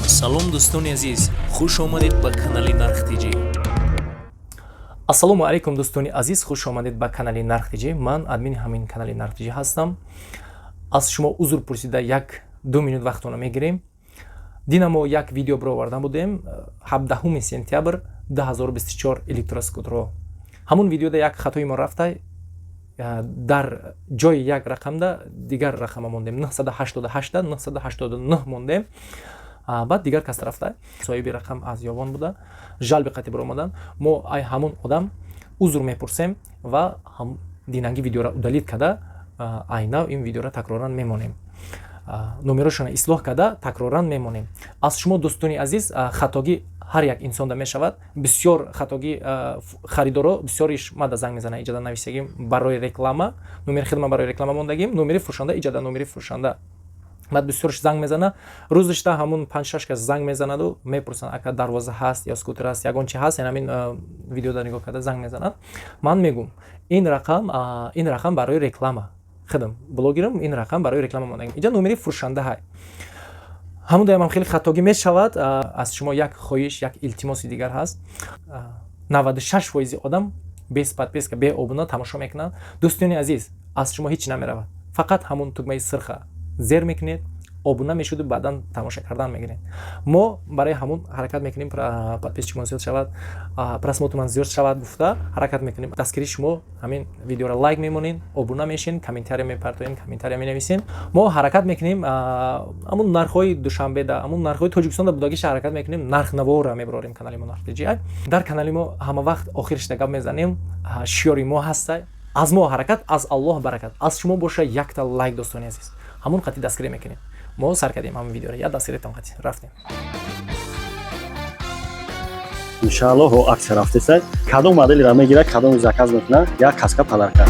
Салом, дӯстони азиз, хуш омадед ба канали Нарх Тҷ. Ассалому алайкум, дӯстони азиз, хуш омадед ба канали Нарх Тҷ. Ман админи ҳамин канали Нарх Тҷ ҳастам. Аз шумо узр пурсида, 1-2 минут вақтона мегирем. Дина мо як видео бароварда будем, 17 сентябр 2024, электроскутерро. Ҳамун видеода як хатои мо рафта, дар ҷои як рақамда дигар рақама мондем, 988 989 мондем. Баъд дигар кас рафта, соҳиби рақам аз ёвон буда, жалоба қатӣ баромадан. Мо ай ҳамун одам узр мепурсем ва динанги видеоро удалить карда, айнав ин видеоро такроран мемонем, номерошонро ислоҳ карда, такроран мемонем. Аз шумо, дӯстони азиз, хатогӣ ҳар як инсонда мешавад. Бисёр хатогӣ харидоро бисёриш мада занг мезана. Иҷада нависагим барои реклама, номери хидма барои реклама мондагим, номери фурӯшанда, иҷада номери фурӯшанда. Баъд бисёрш занг мезана, рӯзишта ҳамун панҷ-шаш кас занг мезанаду мепурсанд: «Ака, дарвоза ҳаст ё скутер ҳаст, ягон чи ҳаст?» Ҳамин видеода нигоҳ карда занг мезанад. Ман мегум: ин рақам, ин рақам барои реклама, хидм блогерам, ин рақам барои реклама мондагим, инҷа номери фурӯшанда ҳай. Ҳамун даямам хеле хатогӣ мешавад. Аз шумо як хоҳиш, як илтимоси дигар ҳаст. 96 фоизи одам без подписка, бе обуна тамошо мекунанд. Дӯстони азиз, аз шумо ҳеҷ намеравад, фақат ҳамун тугмаи сирха зер мекунед, обуна мешуду баъдан тамоша кардан мегиред. Мо барои ҳамун ҳаракат мекунем, подписчикмон зиёд шавад, просмотрмон зиёд шавад гуфта ҳаракат мекунем. Дастгирии шумо ҳамин видеоро лайк мемонед, обуна мешин, комментария мепартоем, комментария менависем. Мо ҳаракат мекунем, ҳамун нархҳои Душанбеда, ҳамун нархҳои Тоҷикистонда будагиша ҳаракат мекунем, нархнавора мебарорем. Канали мо Нарх. Дар канали мо ҳама вақт охиришда гап мезанем, шиёри мо ҳаста: аз мо ҳаракат, аз Аллоҳ баракат. Аз шумо боша якта лайк, дӯстони азиз, ҳамун қатӣ дастгирӣ мекунем. Мо сар кардем ҳамин видеоро, я дастгиритон қатӣ рафтем. Иншааллоҳ, аксия рафтеса. Кадом моделира мегирад, кадоми заказ мекунад, як каска подарка.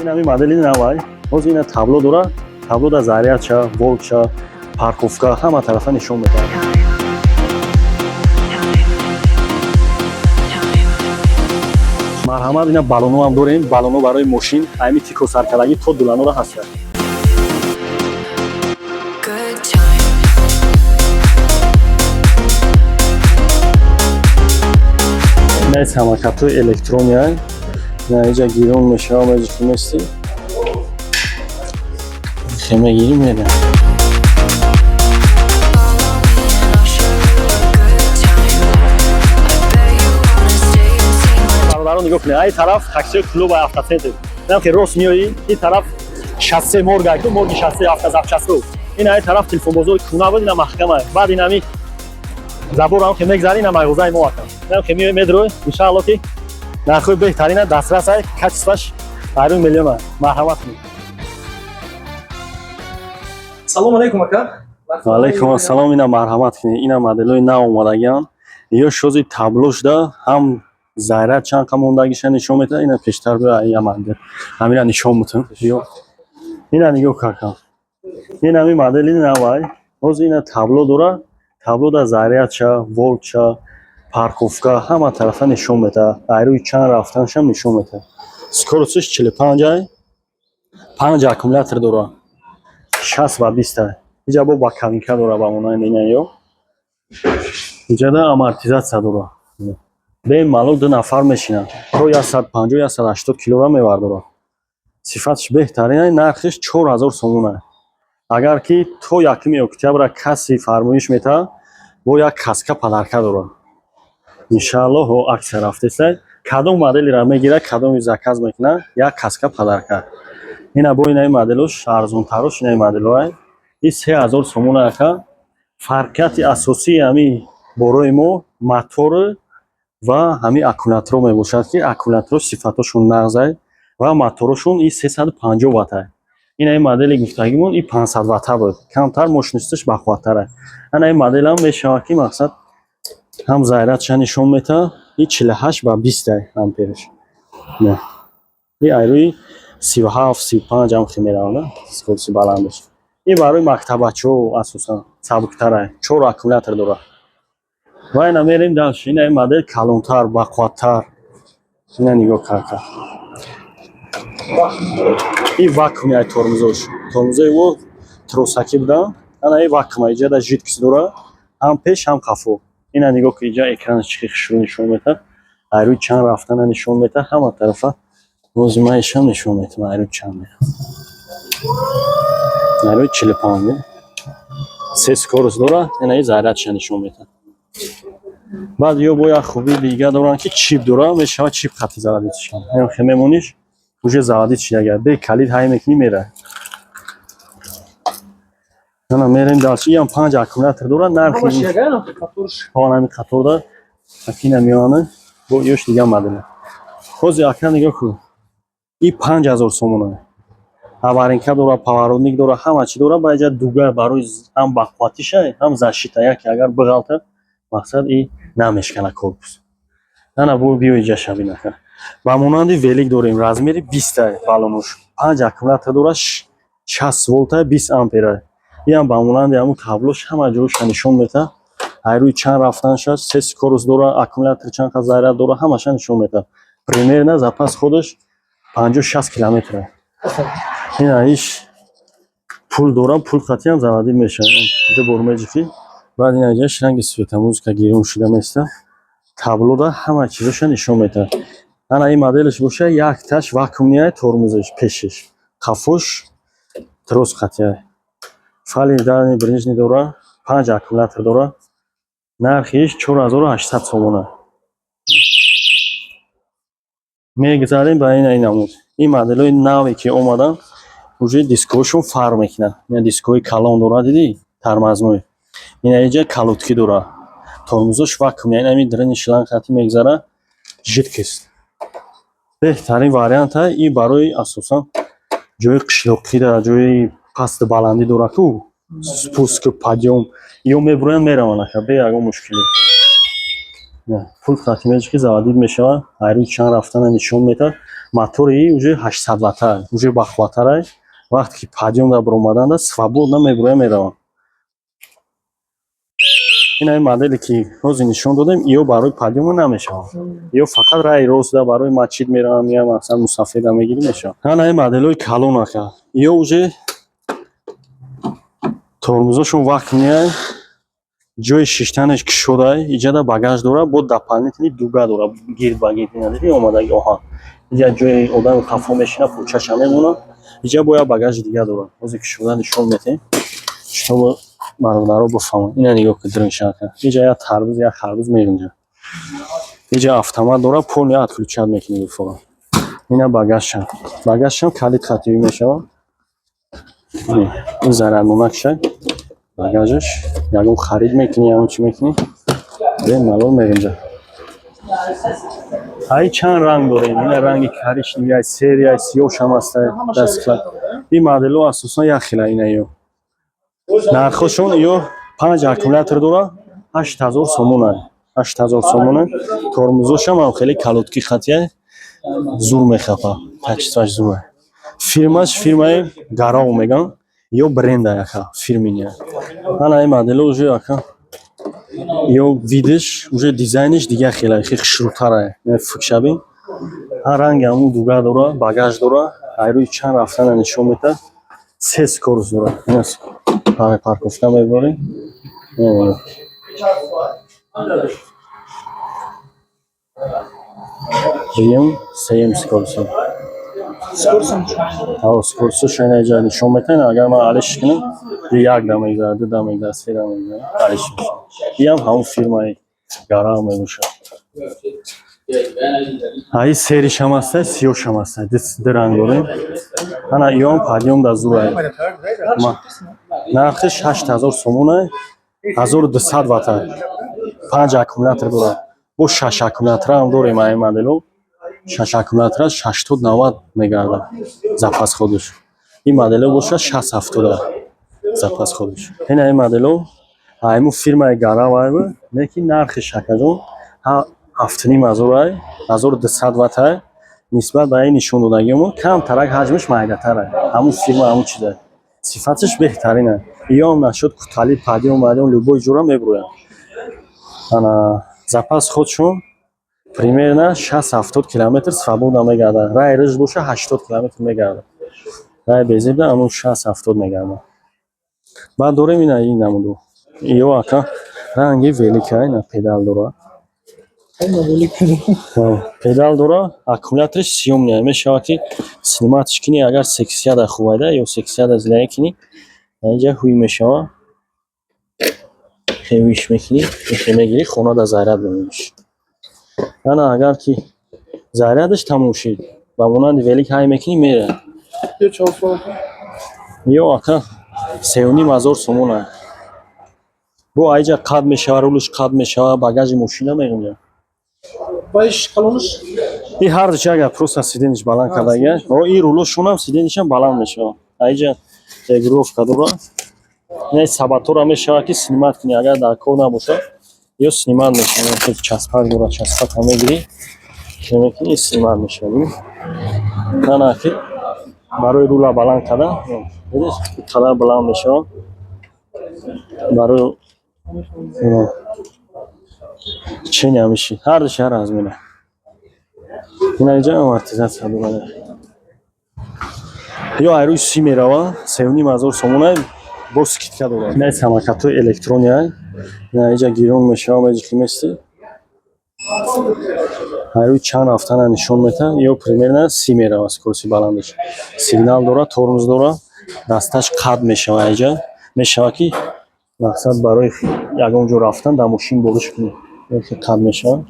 Ин ҳами модели навай. Ҳозир ина табло дора, табло да зарядча, волтша, парковка, ҳама тарафа нишон медиҳад. Марҳамат, ина балоно ҳам дорем, балоно барои мошин, ами тико саркалагӣ то дуланора ҳастад. Good time. Ина самокатҳои электрония, ина иҷа гирон мешавам, эҷи ки мести хемегирӣ мерем. Follow me and I'll show you a good time. I bet you wanna stay and see my Бародарон, нигоҳ кунед, ай тараф таксиҳои клуба, автоцентр, инам ки рост меоӣ, ин тараф шоссе, морга, морги шоссе, автозапчастьо. Ин ай тараф телефонбозори куна буд, ина маҳкама. Баъд ин ҳами заборам ки мегзарӣ, ина мағозаи мо акам. Инам ки меои, медрои, иншаалло, ки нархҳои беҳтарина, дастрас ай, качестваш айрун миллиона. Марҳамат кунед. Салому алайкум, ака. Ваалайкум ассалом. Ина марҳамат кунед, ина моделҳои нав омадагиан. Ё шози табло шуда, ҳам заряд чанд қа мондагиша нишон медиҳад. Ина пештар бия, ия модел ҳамина нишон бутун. Ё ина нигоҳ какам, ин ҳами модели навай. Ҳозир ина табло дора, табло да зарядча, волтша, парковка, ҳама тарафа нишон медиҳад, айрӯи чанд рафтаншам нишон медиҳад. Скоростиш 45 ай, панҷ аккумулятор дора, 60 ба 20 ай. Иҷа бо боковинка дора, ба монанди ина. Ё иҷада амортизатсия дора, бемалол ду нафар мешинанд, то 150, 180 килора мевардорад. Сифаташ беҳтарин, нархиш 4000 сомона. Агар ки то 1 октябра касе фармоиш метаҳад, бо як каска подарка дорад. Иншааллоҳ, аксия рафтеса. Кадом моделира мегирад, кадоми заказ мекунад, як каска подарка. Ина бо инаи моделош арзонтарош, инаи моделҳоай и 3000 сомона, ака. Фарқияти асосии ҳами борои мо мотор ва ҳамин аккумуляторҳо мебошад, ки аккумуляторҳо сифатҳошон нағзай ва моторошон и 350 ваттай. Ина ин модели гуфтагимон и 500 ватта буд, камтар мощностиш бақувваттара. Ана ин моделам мешавад, ки мақсад ҳам зарядша нишон метаҳад. И 48 ба 20 амперш не, и айрӯи 37, 35 ам хе меравад, скорости баландаш. Ин барои мактабачаҳо асосан сабуктара, чор аккумулятор дорад. Ва ина мерем дальше. Ина ин модел калонтар, бақувваттар. Ина нигоҳ карда. И вакуумный ай тормозош. Тормозои ӯ тросакӣ будан, ана и вакуума, иҷада жидкость дора, ҳам пеш, ҳам қафо. Ина нигоҳ ки, иҷа экранаш чӣ хушрӯ нишон метад, айрӯи чанд рафтана нишон метад ҳама тарафа. Бози ман ишам нишон метам, айрӯи чанд мерам. Айрӯи 45 се скорость дора, ина и зарядша нишон метад. Баъд ё бо як хубии дига доранд, ки чип дора, мешавад чип хати заводить шан. Хе мемониш, уже заводить шидага, бе калид ҳай мекунӣ, мера. Ана мерем дальше. Иам панҷ аккумулятор дора, нархи ҳамин қаторда акина меояна, бо ёш дига модела. Ҳозир, ака, нигоҳ кун, и 5000 сомона. Аварийка дора, поворотник дора, ҳама чӣ дора. Ба иҷа дуга барои ҳам бақувватиша, ҳам защита, яке агар биғалта, мақсад, и намешкана корпус. Ана бо биё иҷаша бин, ака. Ба монанди велик дорем, размери 20-та баллонош, панҷ аккумулятор дора, 60 волта, 20 ампера. Иам ба монанди ҳамун таблош ҳама ҷоша нишон метаҳад, айрӯи чанд рафтанша, се скорость дора, аккумулятор чанд қад заряд дора, ҳамаша нишон метаҳад. Примерно запас ходаш 50-60 километра. Ина иш пул дора, пул қатиам заводить мешавад, ду бор меҷифӣ. Баъд ина иҷаш ранги светомузыка гирён шуда места, таблода ҳама чизоша нишон метаҳад. Ана ин моделаш боша, якташ вакуумный ай тормозаш пешиш, қафош трос қатиай. Фари дальний ближний дора, панҷ аккумулятор дора, нархиш 4800 сомона. Мегузарем ба ина, ин намуд. Ин моделҳои наве ки омаданд, уже дискҳошон фарқ мекунад. Ина дискҳои калон дора, дидӣ, тормозной. Ина иҷа колодки дора, тормозош вакуумный, ин ҳамин дрени шланг хати мегузара, жидкость. Беҳтарин варианта и барои асосан ҷои қишлоқӣ, дар ҷои пасту баландӣ дора ку, спуск, подъём, ё мебуроянд, мераванд, ака, бе ягон мушкилӣ. Пул хати меҷи ки заводить мешавад, айрӯи чанд рафтана нишон метаҳад. Мотори уже 800 ватта, уже бақувваттарай. Вақте ки подъём дар баромаданда, свободно мебуроянд, мераванд. Ин ҳамин моделе ки ҳозир нишон додем, ё барои подъёма намешавад, ё фақат раи ростда барои масҷид мераванд, я масалан мусафира мегирӣ, мешавад. Ана ин моделҳои калон, ака, ё уже тормозошон вакуумный ай, ҷои шиштанаш кушодай, иҷада багаж дора, бо дополнительный дуга дора, гирд ба гирд. Ина дидӣ, омадаги оҳан, иҷа ҷои одами қафо мешина, почаша мемонад, иҷа бо як багажи дига дора. Ҳозир кушода нишон метем, чтобы бародаро бифаҳманд. Ина нигоҳ кун, дринша, ака, иҷа як тарбуз, як харбуз меғинҷа. Иҷа автомат дора, полный отключать мекунӣ бифора. Ина багажша, багажшам калид хативӣ мешавад. Ин зарядмонакша багажаш, ягон харид мекунӣ, ягон чӣ мекунӣ, бемалол меғинҷа. Ай чанд ранг дорем: ина ранги коричневый ай, серый ай, сиёҳшам ҳастай. Дастхела ин моделҳо асосан як хела. Ина ё нархошон, ё панҷ аккумулятор дора, 8000 сомона, 8000 сомона. Тормозошам ҳам хеле колодки хатия, зур мехапа, качествоаш зура. Фирмаш фирмаи Гарау меган, ё бренда, яка фирменный. Ана ин моделҳо уже, ака, ё видиш, уже дизайниш дига хела, хеле хушрӯтара. Фикшабин, ҳар ранги ҳамун дуга дора, багаж дора, айрӯи чанд рафтана нишон метаҳад, се скорость дора. Парковка мебарем. Дуюм, сеюм скорость. Скоростшо ина иҷа нишон метаҳад. Агар ман алиш кунам, як да мегзарад, ду да мегзарад, се да мегзарад, алиш мешавад. Иам ҳамун фирмаи Гарау мебошад. Аи серыйшам ҳастай, сиёҳшам ҳастай, ду ранг дорем. Ана иём подъём да зурай. Нархиш 8000 сомона, 1200 ватта, панҷ аккумулятор дорад. Бо шаш аккумулятораам дорем. Аи моделҳо шаш аккумулятора 60-90 мегардад запас ходаш. Ин моделҳо бошад, 60-70 запас ходаш. Ина ин моделҳо айму фирмаи Гарау айбу, лекин нархи, акаҷон, 7500-ай, 1200 ваттай. Нисбат ба ин нишон додагиҳомо камтарак ҳаҷмаш майдатарай. Ҳамун фирма, ҳамун чизай, сифаташ беҳтаринай. Иём нашуд кутали подъём мадём, любой ҷура мебурояд. Ана запас ходшон Примерно 60-70 километр свободно мегардад. Рай рыж боша, 80 километр мегардад. Рай безебда ҳамун 60-70 мегардад. Баъд дорем ина ин намуду. Ё ака, ранги велика, ина педал дора. Педал дора, аккумуляториш съёмный мешавад, ки снимать кунӣ, агар сексияда хувайда ё сексияда зилагӣ кунӣ, инҷа ҳуй мешавад. Хевиш мекунӣ, мехе мегирӣ, хонада заряд мемониш. Ана агар ки зарядаш тамом шид, ба монанди велик ҳай мекунӣ, меравад. Ё ака, 3500 сомона. Бо айҷа қад мешава, рулаш қад мешава, багажи мошина мегунҷа. И ҳардуш агар просто сиденьиш баланд кардага, о и рулошонам сиденьишам баланд мешава. Айҷа регулировка дора. Ина сабатора мешава, ки снимать кунӣ, агар дар кор набошад, ё снимать мешава. Часпак дора, часпака мегирӣ, мекунӣ, снимать мешава. Ана ки барои рула баланд кардан, видишь, қадар баланд мешава. Барои чени ҳамиши ҳардуш ҳар размера. Ина инҷа амортизатсия дорад. Ё айрӯи 30 мерава, 3500 сомона, бо скидка дорад. Ина самокатҳои электрония. Ина инҷа гирон мешава, меҷихи мести. Айрӯи чанд ҳафтана нишон метаҳад, ё примерно 30 мерава скорости баландаш. Сигнал дора, тормоз дора, дасташ қад мешава инҷа. Мешава, ки мақсад барои ягон ҷо рафтан дар мошин болиш кунӣ. Ки қад мешава.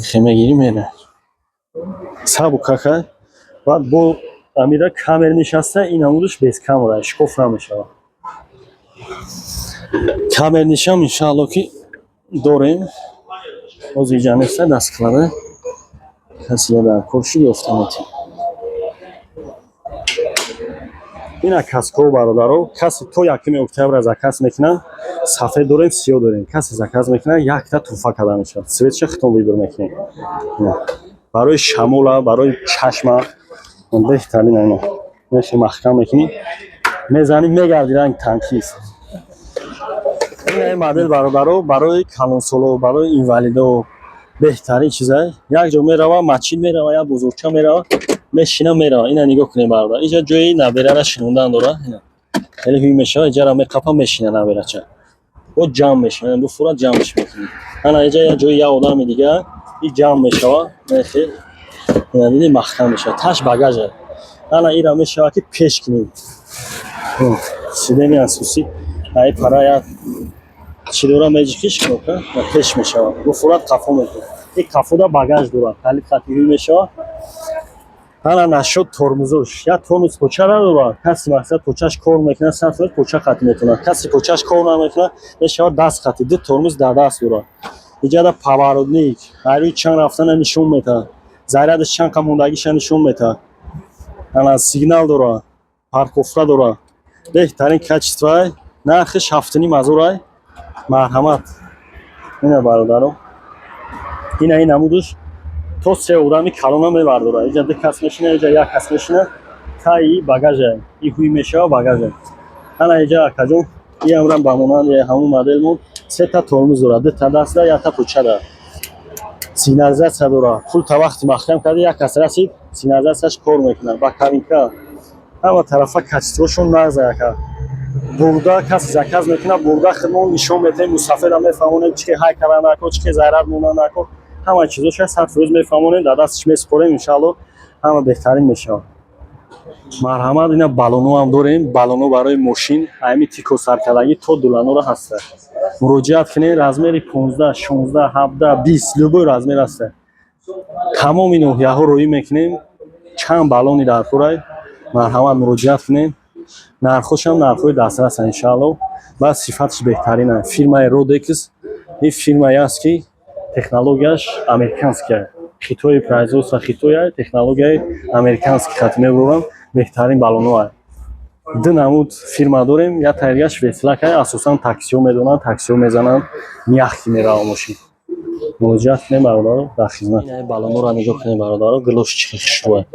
Хе мегирӣ, меравӣ. Сабукака. Баъд бо амира камера нишаста, ин намудаш без камера, шикоф намешавад. Камернишам иншаалло ки дорем. Ҳозир иҷа неста дар склада. Касе дар кор шуд, ёфта метавонад. Ина каскҳо, бародаро, касе то 1 октябра заказ мекунад, сафед дорем, сиёҳ дорем. Касе заказ мекунад, якта тӯҳфа карда мешавад. Цветша худтон выбор мекунед. Барои шамола, барои чашма беҳтарин ина. Мехи маҳкам мекунӣ, мезанӣ, мегарди, ранг танкист. Ина ин модел, бародаро, барои калонсоло, барои инвалидо беҳтарин чиза. Як ҷо мерава, масҷид мерава, як бозорча мерава, мешина, мерава. Ина нигоҳ кунед, бародар. Инҷа ҷои наберара шинондан дора. Ина хеле ҳуй мешава, иҷара меқапа, мешина наберача. Бо ҷамъ мешава, буфура ҷамъш мекунӣ. Ана инҷа як ҷои як одами дига, и ҷамъ мешава. Хел ина дидӣ, маҳкам мешава. Таш багажа. Ана ира мешава, ки пеш кунӣ. Сиденье асосӣ ай пара як чӣ дора, меҷихиш кнопка пеш мешава. Буфурат, қафо мекунад. И қафода багаж дорад. Калид хати ҳуй мешава. Ана нашуд тормозош. Як тормоз поча надорад. Каси мақсад почаш кор мекунад, 100% поча хати метавонад. Каси почаш кор намекунад, мешавад даст хати. Ду тормоз дар даст дорад. Иҷада поворотник, айрӯи чанд рафтана нишон метаҳад. Зарядаш чанд қа мондагиша нишон метаҳад. Ана сигнал дорад, парковка дорад. Беҳтарин качествоай, нархиш 7500 ай. Марҳамат. Ина, бародаро. Ина ин намудуш то се одами калона мебардорад. Инҷа ду кас мешина, инҷа як кас мешина. Таи багажа. И ҳуй мешава, багажа. Ана инҷа, акаҷон, и амрам ба монанди ҳамун моделмон сета тормоз дорад, дута даста, якта почада. Сигнализатсия дорад. Пулта вақти маҳкам карда, як кас расид, сигнализатсияш кор мекунад. Ба кабинка ҳама тарафа качествошон нағз, ака. Бурда касе заказ мекунад, бурда худмон нишон метаҳем, мусафирам мефаҳмонем, чӣ ҳай кардан накор, чӣ зарар мондан накор. Ҳама чизоша 100% мефаҳмонем, дар дасташ месупорем, иншаалло ҳама беҳтарин мешавад. Марҳамат, ина баллоноам дорем, баллоно барои мошин, ҳами тико саркардагӣ то дуланора ҳаста. Муроҷиат кунед, размери 15, 16, 17, 20, любой размер ҳаста. Тамоми ноҳияҳо роӣ мекунем, чанд баллони дар курай, марҳамат, муроҷиат кунед. Нархошам нархҳои дастрасанд, иншаалло, ва сифаташ беҳтарин аст. Фирмаи Rodex ин фирмае аст, ки технологияш американская. Хитои производство хитоя, технологияи американский хат мебурам, беҳтарин баллоноа. Ду намуд фирма дорем, як тариқаш Веслака, асосан таксиҳо медонанд, таксиҳо мезананд, мягкий мерава мошин. Муроҷиат кунед, бародаро, дар хизмат. Ин баллонора нигоҳ кунед, бародаро, гилош чӣ хушрӯа.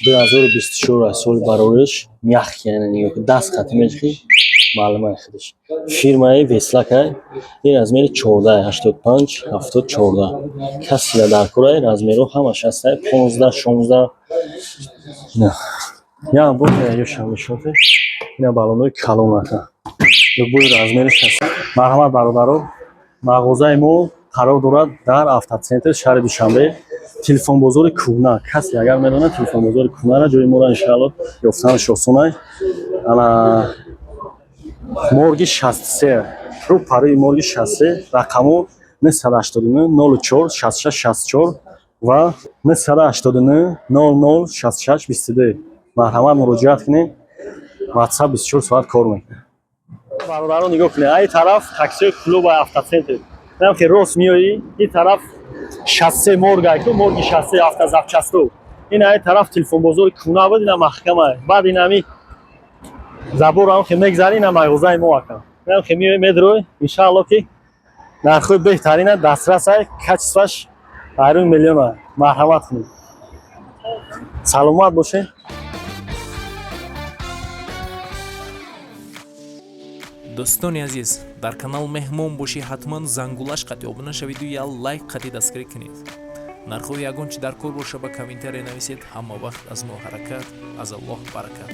2024 аст соли барориш, мягкий, яъне нигоҳ кунед, даст хати меҷихӣ. Маълумай худаш. Фирмаи Веслакай. Ин размери 14, 85, 70, 14. Касира дар курай размерҳо ҳамаш ҳастай, 15, 16. Ина. Я бо ёшам нишон. Ина баллонҳои калон ака. Любой размериш ҳаст. Марҳамат, бародаро. Мағозаи мо қарор дорад дар автоцентр шаҳри Душанбе, телефонбозори кӯҳна. Касе агар медонад телефонбозори кӯҳнара, ҷои моро иншаалло ёфтанаш осонай. Ана морги 63, рӯ парои морги 63, рақаму 989 04 66 64 ва 989 00 66 22. Марҳамат, муроҷиат кунед. WhatsApp 24 соат кор мекунад. Бародарон, нигоҳ кунед, ай тараф таксиҳои клуба автоцентр. Инам ки рост меоӣ, ин тараф 63 моргай ку, морги 63 автозапчасто. Ин ай тараф телефонбозори кӯна буд, ина маҳкама. Баъд ин ҳами заборам ки мегзарӣ, ина мағозаи мо ака. Инам ки меоӣ, медрои, иншаалло ки нархҳои беҳтарина, дастрасай, качестваш айрӯи миллиона. Марҳамат кунед. Саломат бошед. Дӯстони азиз, дар канал меҳмон бошӣ, ҳатман зангулаш қатъи обуна шавиду як лайк қатъи дастгирӣ кунед. Нархҳои ягон чи дар кор боша, ба комментария нависед. Ҳама вақт аз мо ҳаракат, аз Аллоҳ баракат.